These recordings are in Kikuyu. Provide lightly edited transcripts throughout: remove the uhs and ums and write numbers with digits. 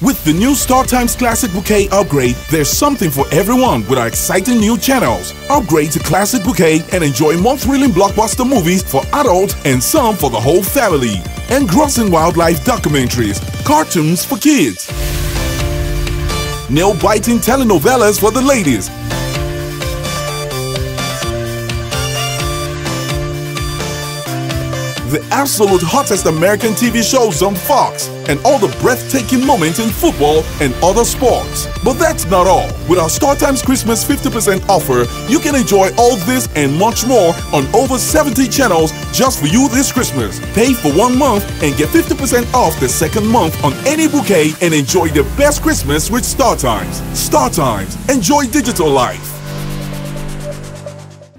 With the new StarTimes Classic Bouquet upgrade, there's something for everyone with our exciting new channels. Upgrade to Classic Bouquet and enjoy more thrilling blockbuster movies for adults and some for the whole family. Engrossing wildlife documentaries, cartoons for kids, nail-biting telenovelas for the ladies, the absolute hottest American TV shows on Fox, and all the breathtaking moments in football and other sports. But that's not all. With our StarTimes Christmas 50% offer, you can enjoy all this and much more on over 70 channels just for you this Christmas. Pay for 1 month and get 50% off the second month on any bouquet and enjoy the best Christmas with StarTimes. StarTimes. Enjoy digital life.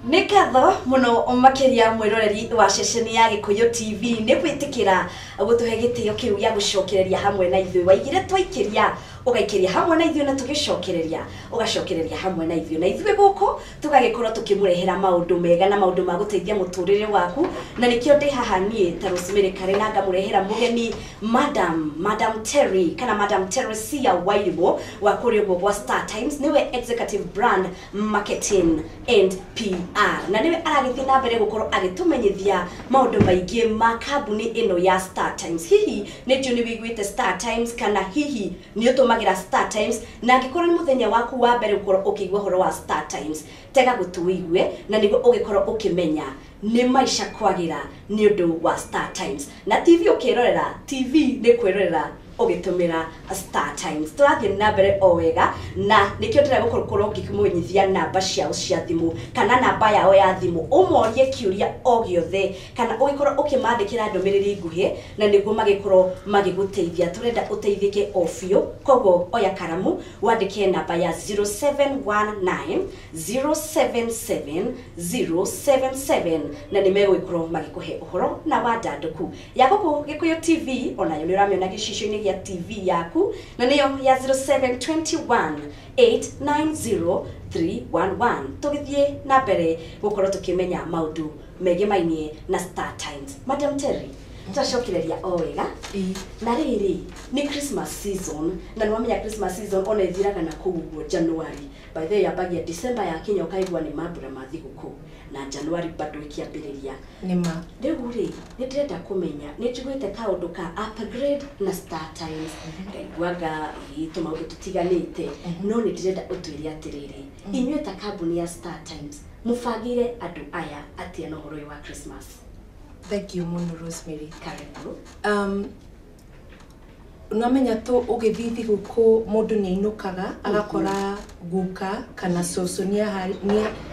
Nĩ ngatho mũno makĩria mwĩroreri wa ceceni ya Gĩkũyũ TV nĩ gwĩtĩkĩra gũtũhe gĩtĩo kĩu gĩa gũcokereria hamwe na ithuĩ. Waigire twaikĩria ũgaikĩria hamwe na ithuĩ na tũgĩcokereria ũgacokereria hamwe na ithuĩ, na ithuĩ gũkũ tũgagĩkorwo tũkĩmũrehera maũndũ mega na maũndũ ma gũteithia mũtũrĩre waku, na nĩkĩo ndĩ haha niĩ ta Rosemary Kare na ngamũrehera mũgeni Madam Terry kana Madam Teresia Wairimu wa kũrĩa ũguo gwa Star Times, nĩwe Executive Brand Marketing and PR, na nĩwe aragĩthiĩ na mbere gũkorwo agĩtũmenyithia maũndũ maingĩ ma kambuni ĩno ya Star Times. Hihi nĩ njũĩ nĩ wĩiguĩte Star Times kana hihi nĩ ũtũmagĩra Star Times, na angĩkorwo nĩ mũthenya waku wa mbere gũkorwo ũkĩigua ũhoro wa Star Times, tega gũtũ wĩigue na nĩguo ũgĩkorwo ũkĩmenya nĩ maica kwagĩra nĩ ũndũ wa Star Times. Na TV ũkĩrorera, TV nĩ kwĩrorera ũgĩtũmĩra Star Times. Tũrathiĩ na mbere o wega na nĩkĩo ndĩrenda gũkorwo ngĩkĩmũmenyithia namba ciao cia thimũ kana namba yao ya thimũ, ũmorie kĩũria o gĩothe kana ũgĩkorwo ũkĩmandĩkĩra ndũmĩrĩri nguhĩ na nĩguo magĩkorwo magĩgũteithia. Tũrenda ũteithĩke o biũ, koguo oya karamu wandĩke namba ya 0719 077 077 na nĩ megũgĩkorwo magĩkũhe ũhoro na wandandũku. Ya gũkũ Gĩkũyũ TV onayo nĩ ũramĩona gĩcicio-inĩ gĩa TV yaku na nĩyo ya 0721 890 311. Tũgĩthiĩ na mbere gũkorwo tũkĩmenya maũndũ megemainie na Star Times. Madam Terry, twacokereria o wega na rĩrĩ nĩ Christmas season, na nĩ wamenya Christmas season ona ĩthiraga na kũu ũguo January. By the way, yambagia December yakinya ũkaigua nĩ mambura ma thigũkũ na January bado ĩkĩambĩrĩria. Nĩma. Rĩu rĩ nĩ ndĩrenda kũmenya, nĩ njiguĩte kaũndũ ka upgrade na Star Times, ngaiguaga tũmaũndũ tũtiganĩte, no nĩ ndĩrenda ũtwĩre atĩrĩrĩ, inyuĩ ta kambuni ya Star Times mũbangĩire andũ aya atĩa na ũhoro ũyũ wa Christmas? Thank you mũno Rosemary. Karibu. Unamenya tu ũgĩthiĩ thigũkũ mũndũ nĩ ainũkaga agakora guka kana cũcũ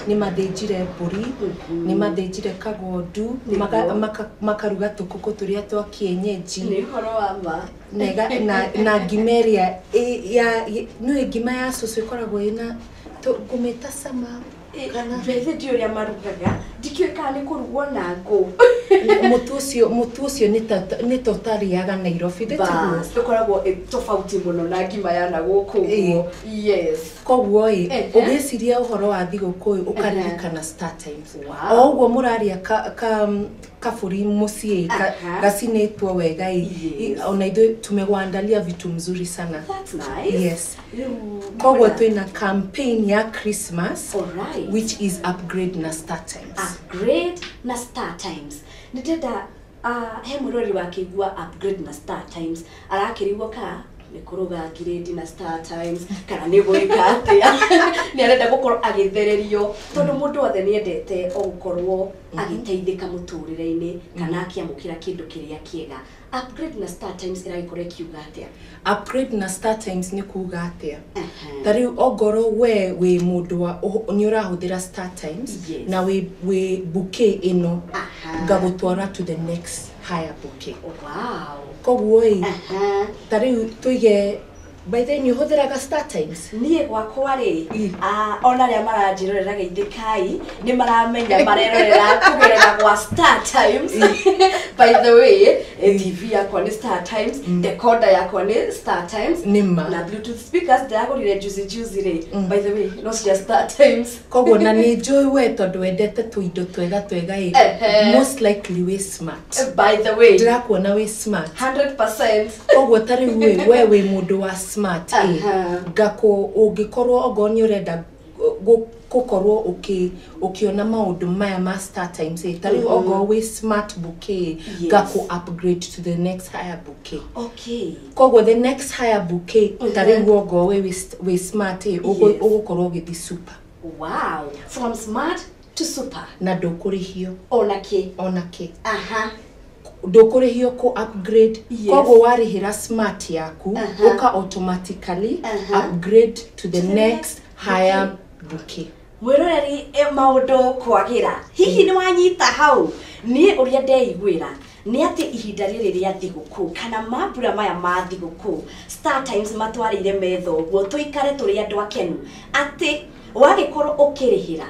nĩ mathĩnjire mbũri, nĩ mathĩnjire kagondu, makaruga tũkũkũ tũrĩa twa kienyeji. Nĩ ũhoro wa ma. Na ngima ĩrĩa nĩũĩ ngima ya cũcũ ĩkoragwo ĩna ngũmĩta cama kana mbethe ndiũĩ ũrĩa marugaga, ndikĩũĩ kana nĩ kũrugwo na ngũ. Mũtu ũcio nĩ ta ũtarĩaga Nairobi, bas ũkoragwo ĩ tofauti mũno na ngima ya na gũkũ ũguo. Yes. Koguo ĩ ũgĩciria ũhoro wa thigũkũ ĩ ũkaririkana Star Times. O ũguo mũrarĩa kabũri mũciĩ gacinĩtwo wega ĩ, ona ithuĩ tumekuandalia vitu mzuri sana. That's nice. Yes. Koguo twĩna campaign ya Christmas, alright, which is upgrade na Star Times. Upgrade na Star Times. Nĩndĩrenda he mũrori wakĩigua upgrade na Star Times arakĩrigwo ka nĩ kũruga grade na Star Times kana nĩ gwĩka atĩa. Nĩ arenda gũkorwo agĩthererio tondũ mũndũ wothe nĩ endete o gũkorwo agĩteithĩka mũtũrĩre-inĩ kana akĩamũkĩra kĩndũ kĩrĩa kĩega. Upgrade na Star Times ĩragĩkorwo ĩkiuga atĩa? Upgrade na Star Times nĩ kuuga atĩa? Ta rĩu ongorwo we wĩ mũndũ wa nĩ ũrahũthĩra Star Times na wĩ bouquet ĩno ngagũtwara to the next higher bouquet. Wow. Koguo ĩ ta rĩu tũige By then nĩ ũhũthĩraga Star Times? Niĩ gwakwa rĩ, ona arĩa maranjĩrorera geithĩkai, nĩ maramenya marerorera kũgerera gwa Star Times. By the way, TV yakwa nĩ Star Times, decoder yakwa nĩ Star Times. Nĩma. Na Bluetooth speakers ndĩragũrire juzi juzi rĩ, by the way, no cia Star Times. Koguo na nĩ njũĩ we tondũ wendete tũindo twega twega ĩ, most likely wĩ smart. By the way, ndĩrakuona wĩ smart. 100%. Koguo ta rĩu ĩ, we wĩ mũndũ wa smart ĩ, ngakũ ũngĩkorwo ongorwo nĩ ũrenda gũkorwo ũkĩona maũndũ maya ma Star Times ĩ, ta rĩu ongorwo wĩ smart bouquet, ngakũ upgrade to the next higher bouquet. Koguo the next higher bouquet, ta rĩu ongorwo wĩ smart ĩ, ũgũkorwo ũgĩthiĩ super. Wow, from smart to super. Na ndũkũrĩhio. Ona kĩ. Ona kĩ. Ndũkũrĩhio kũ upgrade. Koguo warĩhĩra smart yaku, ũka automatically upgrade to the next higher bouquet. Mwĩroreri, maũndũ kwagĩra, hihi nĩ wanyita hau? Niĩ ũrĩa ndeiguĩra nĩ atĩ ihinda rĩrĩ rĩa thigũkũ kana mambura maya ma thigũkũ, Star Times matwarĩire metha ũguo tũikare tũrĩ andũ akenu, atĩ wagĩkorwo ũkĩrĩhĩra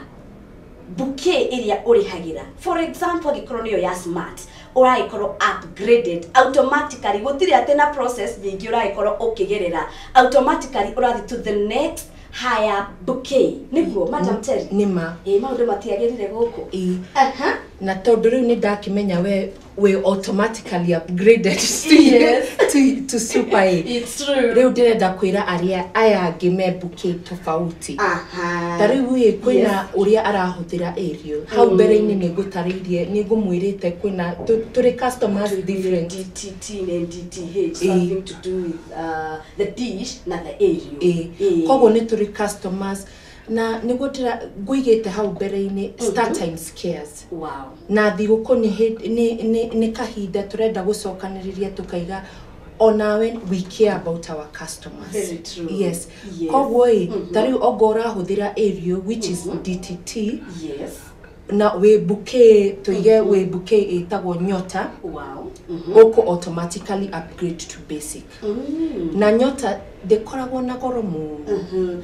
bouquet ĩrĩa ũrĩhagĩra, for example angĩkorwo nĩyo ya smart, ũragĩkorwo upgraded automatically, gũtirĩ atĩ na process nyingĩ ũragĩkorwo ũkĩgerera, automatically ũrathiĩ to the next higher bouquet. Nĩguo, Madam Terry? Nĩma. Ĩ, maũndũ matiagĩrire gũkũ. Na tondũ rĩu nĩ ndakĩmenya we wĩ automatically upgraded to super A. It's true. Rĩu ndĩrenda kwĩra arĩa aya angĩ me bouquet tofauti. Ta rĩu ĩ, kwĩna ũrĩa arahũthĩra aerial. Hau mbere-inĩ nĩ ngũtarĩirie, nĩ ngũmwĩrĩte kwĩna tũrĩ customers different. DTT na DTH, something to do with the dish na the aerial. Koguo nĩ tũrĩ customers na nĩguo ngũigĩte hau mbere-inĩ Star Times cares. Wow. Na thigũkũ nĩ kahinda tũrenda gũcokanĩrĩria tũkaiga onawe we care about our customers. Very true. Yes. Koguo ĩ, ta rĩu ongorwo ũrahũthĩra aerial, which is DTT. Na wĩ bouquet, tuige wĩ bouquet ĩtagwo Nyota. Wow. Ũkũ automatically upgrade to basic. Na Nyota ndĩkoragwo na goro mũno.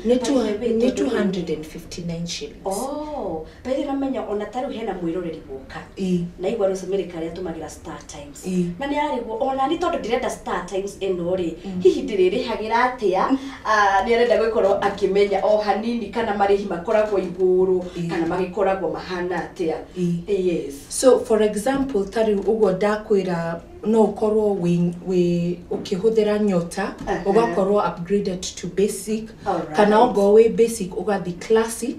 Nĩ 259 shillings. Oh, by the way, namenya ona ta rĩu hena mwĩroreri woka. Naigua Rosemary karĩa atũmagĩra Star Times. Na nĩ ararigwo ona nĩ tondũ ndĩrenda Star Times ĩno rĩ, hihi ndĩrĩrĩhagĩra atĩa? Nĩ arenda gũkorwo akĩmenya o hanini kana marĩhi makoragwo igũrũ kana magĩkoragwo mahana atĩa. Yes. So for example, ta rĩu ũguo ndakwĩra no ũkorwo wĩ ũkĩhũthĩra Nyota, ũgakorwo upgraded to basic, kana ongorwo wĩ basic ũgathiĩ classic,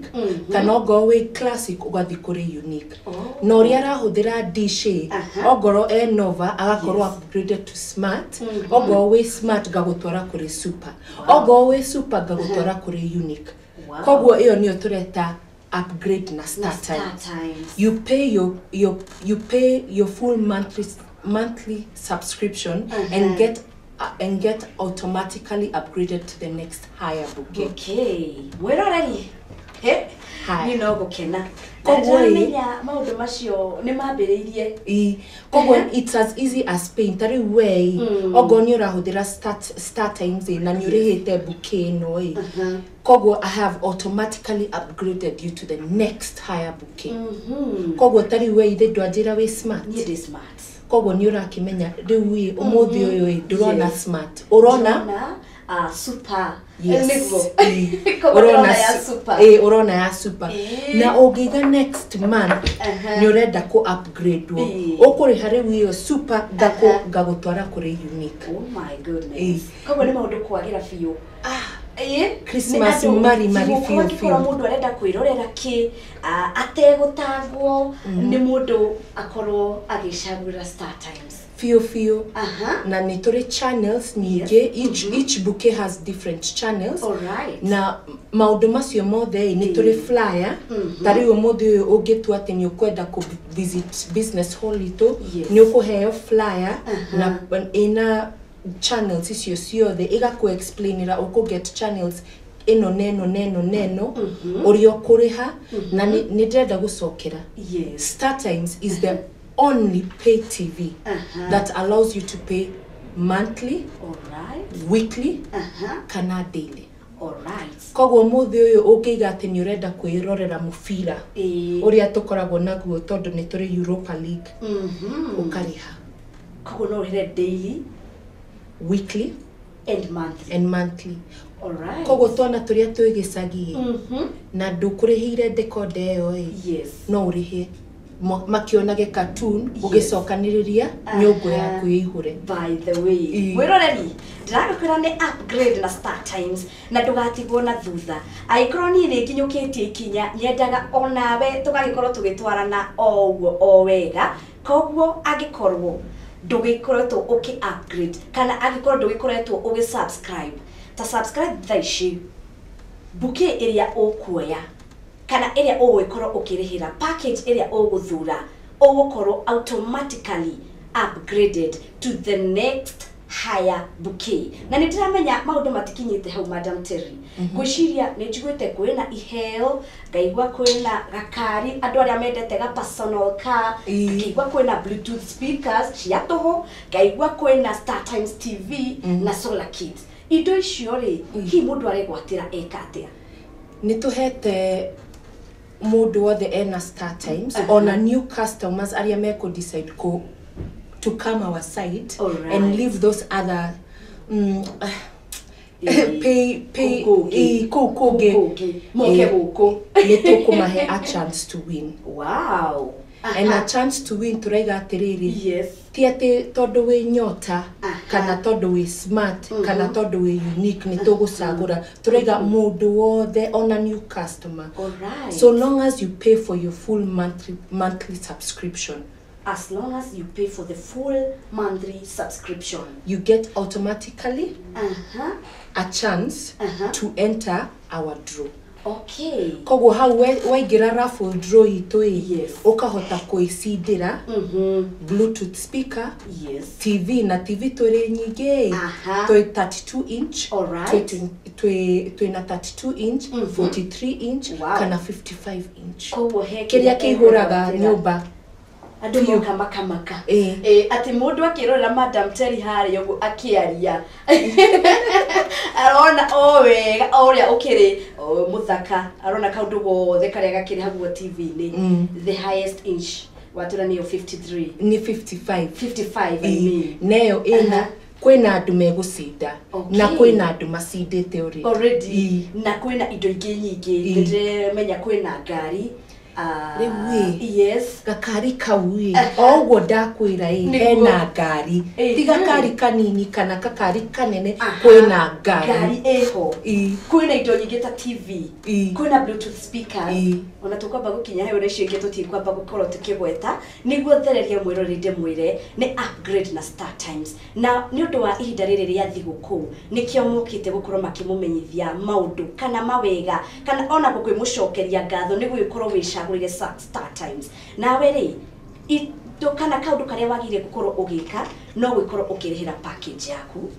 kana ongorwo wĩ classic ũgathiĩ kũrĩ unique. Na ũrĩa arahũthĩra dish ĩ, ongorwo e Nova agakorwo upgraded to smart, ongorwo wĩ smart ngagũtwara kũrĩ super, ongorwo wĩ super ngagũtwara kũrĩ unique. Koguo ĩyo nĩyo tũreta upgrade na Star Times. You pay you pay your full monthly subscription and get automatically upgraded to the next higher bouquet. Okay. Mwĩroreri, ni no gũkena. Koguo ndamenya maũndũ macio nĩ mambĩrĩirie. Koguo it's as easy as paying. Ta rĩu we ongorwo nĩ ũrahũthĩra Star Times na nĩ ũrĩhĩte bouquet ĩno ĩ, koguo I have automatically upgraded you to the next higher bouquet. Koguo ta rĩu we ithe ndwanjĩra wĩ smart. Niĩ ndĩ smart. Koguo nĩ ũrakĩmenya rĩu ĩ ũmũthĩ ũyũ ĩ ndũrona smart, ũrona super. Yes. Ũrona ya super. Ũrona ya super. Na ũngĩiga next month nĩ ũrenda kũ upgrade wo, ũkũrĩha rĩu ĩyo super ngagũtwara kũrĩ unique. Oh my goodness. Koguo nĩ maũndũ kwagĩra biũ. Christmas mari mari biũ biũ. Mũndũ arenda kwĩrorera kĩ ategũtangwo nĩ mũndũ akorwo agĩcagũra Star Times. Biũ biũ. Na nĩ tũrĩ channels nyingĩ. Each bouquet has different channels. Na maũndũ macio mothe nĩ tũrĩ flyer. Ta rĩu ũmũthĩ ũyũ ũngĩtua atĩ nĩ ũkwenda kũ visit business hall itũ, nĩ ũkũheo flyer na ĩna channels icio ciothe, ĩgakũ explainĩra ũkũ get channels ĩno neno neno neno ũrĩa ũkũrĩha. Na nĩ ndĩrenda gũcokera, Star Times is the only pay TV that allows you to pay Monthly, Alright. weekly, Aha. kana daily. Alright. Koguo mũthĩ ũyũ ũngĩiga atĩ nĩ ũrenda kwĩrorera mũbira ũrĩa tũkoragwo naguo tondũ nĩ tũrĩ Europa League, ũkarĩha. Koguo no ũrĩhe daily, weekly and monthly. And monthly. Alright. Koguo twana tũrĩa twĩ gĩcagi na ndũkũrĩhĩire decoder ĩyo ĩ, no ũrĩhe makĩonage cartoon ũgĩcokanĩrĩria nyũngũ yaku ĩihũre. By the way, mwĩroreri, ndĩragũkwĩra nĩ upgrade na Star Times na ndũgatigwo na thutha. Angĩkorwo niĩ nĩ nginyũkĩtie ikinya, nyendaga onawe tũgagĩkorwo tũgĩtwarana o ũguo o wega. Koguo angĩkorwo ndũgĩkoretwo ũkĩ upgrade kana angĩkorwo ndũgĩkoretwo ũgĩ subscribe, ta subscribe thaa ici. Bouquet ĩrĩa ũkuoya kana ĩrĩa ũgũgĩkorwo ũkĩrĩhĩra, package ĩrĩa ũgũthura, ũgũkorwo automatically upgraded to the next higher bouquet. Na nĩ ndĩramenya maũndũ matikinyĩte hau, Madam Terry. Ngwĩciria nĩ njiguĩte kwĩna iheo, ngaigua kwĩna gakari, andũ arĩa mendete ga personal car, ngĩigua kwĩna Bluetooth speakers cia tũhũ, ngaigua kwĩna Star Times TV na solar kit. Indo icio rĩ, hihi mũndũ aregwatĩra eka atĩa? Nĩ tũhete mũndũ wothe ena Star Times, ona new customers arĩa mekũ decide to come our side and leave those other pay Kũu kũngĩ. Kũu kũngĩ. Kũu kũngĩ. Moke gũkũ. Nĩ tũkũmahe a chance to win. And a chance to win, tũraiga atĩrĩrĩ, ti atĩ tondũ wĩ nyota kana tondũ wĩ smart kana tondũ wĩ unique nĩ tũgũcagũra. Tũraiga mũndũ wothe, ona new customer, so long as you pay for your full monthly subscription, As long as you pay for the full monthly subscription, you get automatically a chance to enter our draw. Koguo hau waingĩra raffle draw itũ ĩ, ũkahota kwĩcindĩra Bluetooth speaker, TV, na TV twĩrĩ nyingĩ ĩ. Twĩ 32 inch, twĩ na 32 inch, 43 inch, kana 55 inch. Koguo he kĩrĩa kĩihũraga kĩrĩa nyũmba. Andũ Biũ. moka makamaka. Atĩ mũndũ akĩrorera Madam Terry harĩa ũguo akĩaria, arona o wega o ũrĩa ũkĩrĩ o mũthaka, arona kaũndũ gothe karĩa gakĩrĩ haguo TV-inĩ. The highest inch watũra nĩyo 53? Nĩ 55. 55, I mean. Neyo ĩna kwĩna andũ megũcinda na kwĩna andũ macindĩte already. Already. Na kwĩna indo ingĩ nyingĩ. Nĩndĩramenya kwĩna ngari. Ah, Rĩu ĩ, gakari kau ĩ, o ũguo ndakwĩra ĩ, hena ngari, ti gakari kanini kana kakari kanene, kwĩna ngari ngari. Ĩho. Kwĩna indo nyingĩ ta TV, kwĩna Bluetooth speakers. Ona tũkwamba gũkinya hau na icio ingĩ tũtikwamba gũkorwo tũkĩgweta nĩguo thererie mwĩroreri ndĩmwĩre nĩ upgrade na Star Times. Na nĩ ũndũ wa ihinda rĩrĩ rĩa thigũkũ, nĩkĩo mokĩte gũkorwo makĩmũmenyithia maũndũ kana mawega kana ona gũkwĩmũcokeria ngatho nĩ gũgĩkorwo wĩcagũrĩre Star Times. Nawe rĩ, indo kana kaũndũ karĩa wagĩrĩire gũkorwo ũgĩka no gũkorwo ũkĩrĩhĩra package yaku,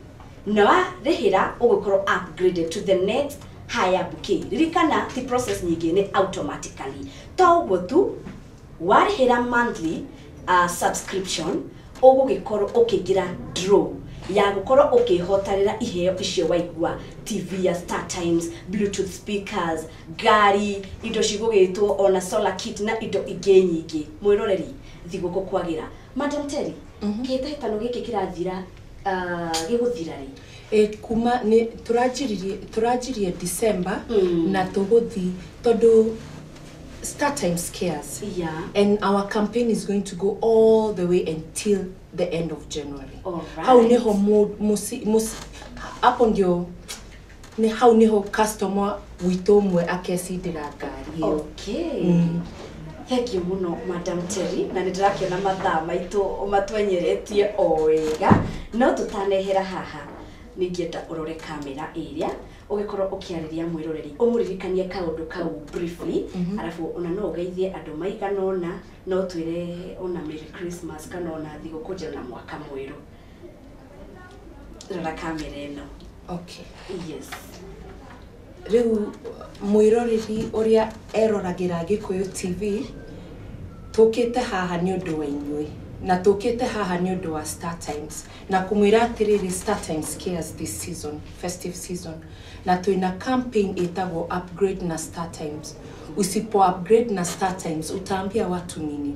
na warĩhĩra ũgũkorwo upgraded to the next higher bouquet. Ririkana ti process nyingĩ, nĩ automatically. To ũguo tu, warĩhĩra monthly subscription, ũgũgĩkorwo ũkĩingĩra draw ya gũkorwo ũkĩhotanĩra iheo icio waigua, TV ya Star Times, Bluetooth speakers, ngari, indo cigũgĩtwo ona solar kit na indo ingĩ nyingĩ. Mwĩroreri, thigũkũ kwagĩra. Madam Terry, kĩhĩtahĩtano gĩkĩ kĩrathira, gĩgũthira rĩ? Kuma nĩ tũranjirie December na tũgũthi tondũ Star Times cares and our campaign is going to go all the way until the end of January. Hau niho hapo ndio ni hau niho customer witũ ũmwe akecindĩra ngari ĩyo. Okay. Thank you muno, Madam Terry, na nĩ ndĩrakĩona mathaa maitũ matwenyeretie o wega, no tũtanehera haha ningĩenda ũrore kamera ĩrĩa ũgĩkorwo ũkĩarĩria mwĩroreri, ũmũririkanie kaũndũ kau briefly, arabu ona no ũgeithie andũ maigana ũna, no twĩre ona Merry Christmas kana ona thigũkũ njerũ na mwaka mwerũ. Rora kamera ĩno. Okay. Yes. Rĩu mwĩroreri ũrĩa eroragĩra Gĩkũyũ TV, tũkĩte haha nĩ ũndũ wa inyuĩ. Na tũkĩte haha nĩ ũndũ wa Star Times na kũmwĩra atĩrĩrĩ, Star Times cares this season, festive season, na twĩna campaign ĩtagwo Upgrade na Star Times. Usipo upgrade na Star Times, utaambia watu nini?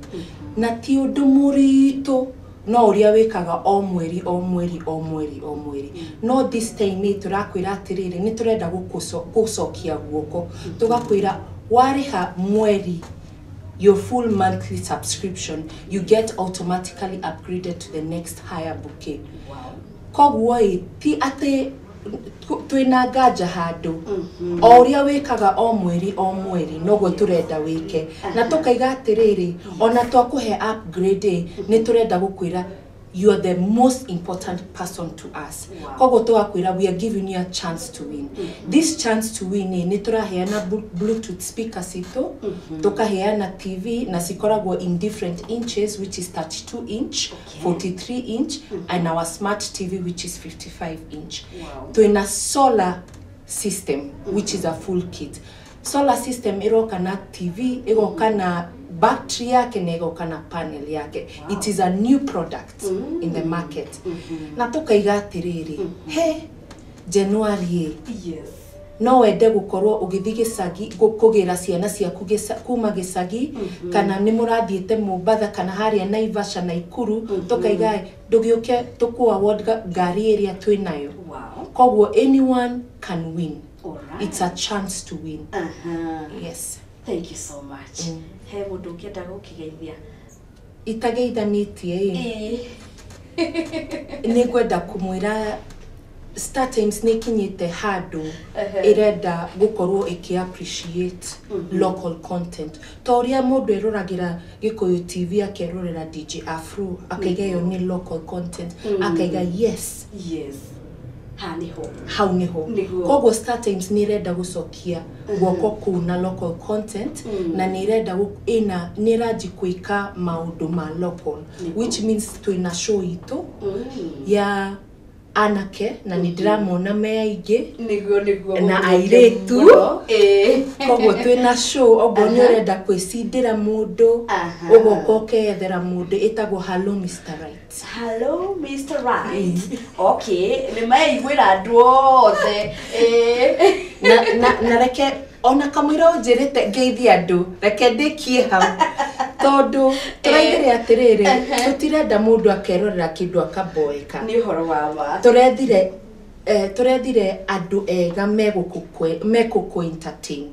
Na ti ũndũ mũritũ, no ũrĩa wĩkaga o mweri, o mweri, o mweri, o mweri. No this time nĩ tũrakwĩra atĩrĩrĩ, nĩ tũrenda gũcokia guoko, tũgakwĩra warĩha mweri your full monthly subscription, you get automatically upgraded to the next higher bouquet. Koguo ĩ ti atĩ twĩna nganja handũ, o ũrĩa wĩkaga o mweri, o mweri, noguo tũrenda wĩke. Na tũkaiga atĩrĩrĩ, ona twakũhe upgrade ĩ, nĩ tũrenda gũkwĩra you are the most important person to us. Koguo tũgakwĩra we are giving you a chance to win. This chance to win ĩ, nĩ tũraheana Bluetooth speaker citũ, tũkaheana TV, na cikoragwo in different inches, which is 32 inch, 43 inch, and our smart TV, which is 55 inch. Twĩna solar system, which is a full kit. Solar system ĩroka na TV, ĩgoka na battery yake, na ĩgoka na panel yake. It is a new product in the market. Na tũkaiga atĩrĩrĩ, he January ĩ, no wende gũkorwo ũgĩthiĩ gĩcagi kũgĩra ciana ciaku kuma gĩcagi, kana nĩ mũrathiĩte Mombatha kana harĩa Naivasha, Naikuru, tũkaiga ndũgĩũke tũkũ award ngari ĩrĩa twĩ nayo. Koguo anyone can win. It's a chance to win. Yes. Thank you so much. He mũndũ ũngĩenda gũkĩgeithia? Itageithanĩtie ĩ, nĩ ngwenda kũmwĩra Star Times nĩ ikinyĩte handũ ĩrenda gũkorwo ĩkĩ appreciate local content, ta ũrĩa mũndũ eroragĩra Gĩkũyũ TV, akerorera DJ Afro, akaiga ĩyo nĩ local content, akaiga yes. Yes, ha nĩho. Hau nĩho. Koguo Star Times nĩ ĩrenda gũcokia guoko kũu na local content, na nĩ ĩrenda ĩna nĩ ĩranji gwĩka maũndũ ma local, which means twĩna show itũ ya anake, na nĩ ndĩramona me aingĩ Nĩguo. na Mũndũ airĩtu. Mũno. Koguo twĩna show, okorwo nĩ ũrenda kwĩcindĩra mũndũ, ũgoka ũkeyethera mũndũ, ĩtagwo Hello Mr Right. Hello Mr Right. Okay, nĩ meiguĩra andũ othe. Na reke ona kamũira ũnjĩrĩte ngeithie andũ, reke ndĩkie hau, tondũ tũraigire atĩrĩrĩ, tũtirenda mũndũ akerorera kĩndũ akaboeka. Nĩ ũhoro wa ma. Tũrethire andũ ega megũkũ entertain.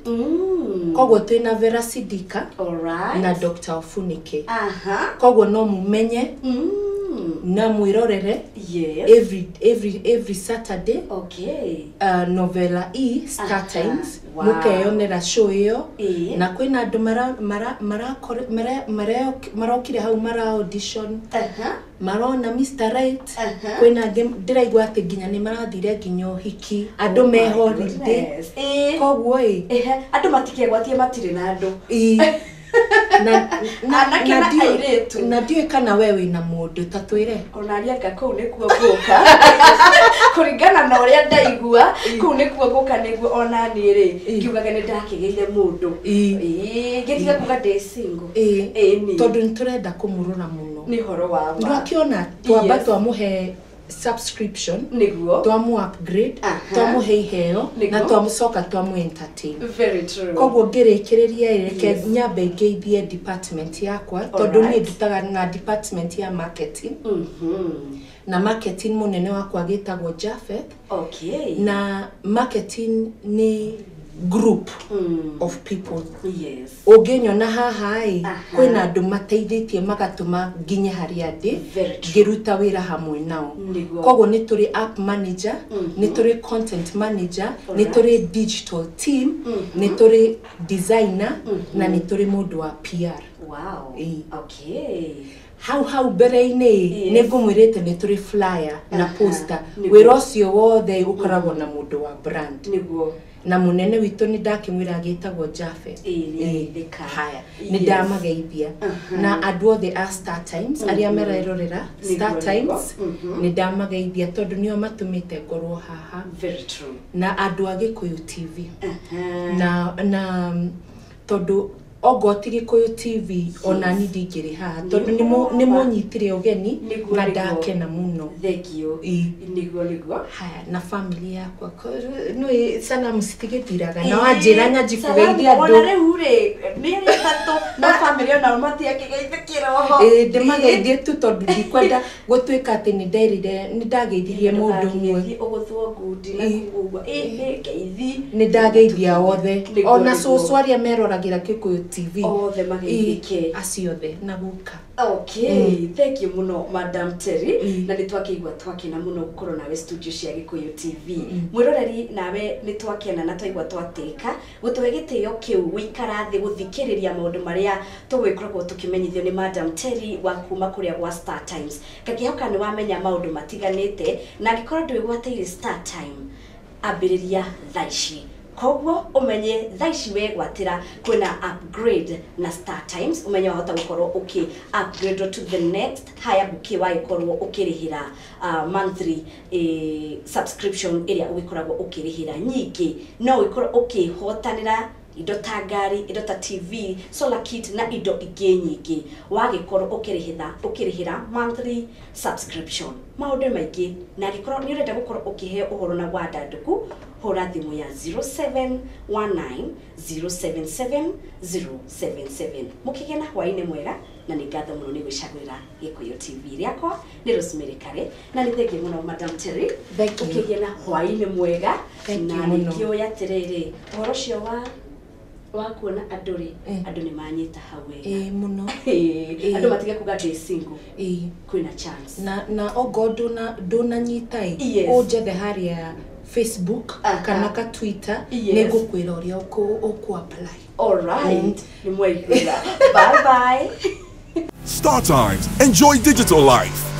Koguo twĩna Vera Sidika na Dr. Ofunike. Koguo no mumenye na mwĩrorere every Saturday, Novela E, Star Times. Mũkeyonera show ĩyo. Na kwĩna andũ marokire hau mara audition, marona Mr Right. Kwĩna angĩ ndĩraigua atĩ nginya nĩ marathire nginya ũhiki, andũ me My holiday. goodness. Koguo ĩ, Ehe, andũ matikegwatie matirĩ na andũ. Ĩ. Na, Anake na airĩtu. Na ndiũĩ kana we wĩna mũndũ, ta twĩre. Ona anga kũu nĩkuo ngũka, kũringana na ũrĩa ndaigua, kũu nĩkuo ngũka, nĩguo ona niĩ rĩ ngiugaga nĩ ndakĩgĩire mũndũ. Ĩĩ, ngĩtiga kuga ndĩ single. Ĩ. Ĩni. Tondũ nĩ tũrenda kũmũrora mũno. Nĩ ũhoro wa ma. Ndwakĩona twamba twamũhe subscription, twamũ upgrade, twamũhe iheo, na twamũcoka twamũ entertain. Very true. Koguo ngĩrĩkĩrĩria ĩ, reke nyambe ngeithie department yakwa, tondũ niĩ ndutaga na department ya marketing, na marketing mũnene wakwa gĩtagwo Jafeth. Na marketing nĩ group of people. Ũngĩnyona haha ĩ, kwĩna andũ mateithĩtie magatũma nginye harĩa ndĩ, Very true. ngĩruta wĩra hamwe nao. Koguo nĩ tũrĩ app manager, nĩ tũrĩ content manager, nĩ tũrĩ digital team, nĩ tũrĩ designer, na nĩ tũrĩ mũndũ wa PR. Ĩĩ. Hau hau mbere-inĩ ĩ, nĩ ngũmwĩrĩte nĩ tũrĩ flyer na poster. Wĩra ũcio wothe ũkoragwo na mũndũ wa brand, na mũnene witũ nĩ ndakĩmwĩra agĩtagwo Jafeth. Ĩĩ, nĩ ageithĩka. Haya, nĩ ndamageithia na andũ othe a Star Times arĩa marerorera Star Times, nĩ ndamageithia tondũ nĩo matũmĩte ngorwo haha. Very true. Na andũ a Gĩkũyũ TV, na tondũ Ongo ti Gĩkũyũ TV ona ni ndingĩrĩ haha tondũ nĩ mũnyitire ũgeni na ndakena mũno. Thank you. Nĩguo nĩguo. Haya na family yakwa nĩ salamu citigĩthiraga na wanjĩra nyanji kũgeithia andũ. Ona rĩu rĩ mĩeri 3 na family ona matiakĩgeithĩkĩra oho. Ndĩmageithie tu tondũ ndikwenda gũtuĩka atĩ nĩ nderire nĩ ndageithirie mũndũ ũmwe. Ũgũthwo ngundi na kũguo nĩ ngeithi. Nĩ ndageithia othe ona cũcũ arĩa meroragĩra Gĩkũyũ TV othe mageithĩke acio othe na guka. Okay, thank you muno Madam Terry na nĩ twakĩigua twakena mũno gũkorwo nawe studio cia Gĩkũyũ TV. Mwĩroreri nawe nĩ twakena na twaigua twatĩka gũtũhe gĩtĩo kĩu gũikara thĩ gũthikĩrĩria maũndũ marĩa tũgwĩkoragwo tũkĩmenyithio nĩ Madam Terry wa kuma kũrĩa gwa Star Times. Ngakĩhoka nĩ wamenya maũndũ matiganĩte na angĩkorwo ndwĩgwatĩire Star Time ambĩrĩria thaa ici. Koguo umenye thaa ici wegwatĩra kwĩna upgrade na Star Times umenye wahota gũkorwo ũkĩ upgrade to the next higher bouquet wagĩkorwo ũkĩrĩhĩra monthly subscription ĩrĩa ũgĩkoragwo ũkĩrĩhĩra nyingĩ no ũgĩkorwo ũkĩhotanĩra indo ta ngari, indo ta TV, solar kit na indo ingĩ nyingĩ wagĩkorwo ũkĩrĩhĩra monthly subscription. Maũndũ maingĩ na angĩkorwo nĩ ũrenda gũkorwo ũkĩheo ũhoro na wandandũku hũra thimũ ya 0719077077. Mũkĩgĩa na hwaĩ-inĩ mwega na nĩ ngatho mũno nĩ gwĩcagũrĩra Gĩkũyũ TV. Rĩakwa nĩ Rosemary Kare na nĩ thengiũ mũno Madam Terry. Ũkĩgĩa na hwaĩ-inĩ mwega na nĩkĩũĩ atĩrĩrĩ ũhoro ũcio wa kuona andũ rĩ andũ nĩ manyita hau wega mũno andũ matige kuga ndĩ single kwĩna chance na ongo ndũnanyita ĩ ũnjethe harĩa Facebook kana ka Twitter nĩ ngũkwĩra ũrĩa ũkũ apply. All right, nĩ mwaiguĩra. Bye bye. Star Times, enjoy digital life.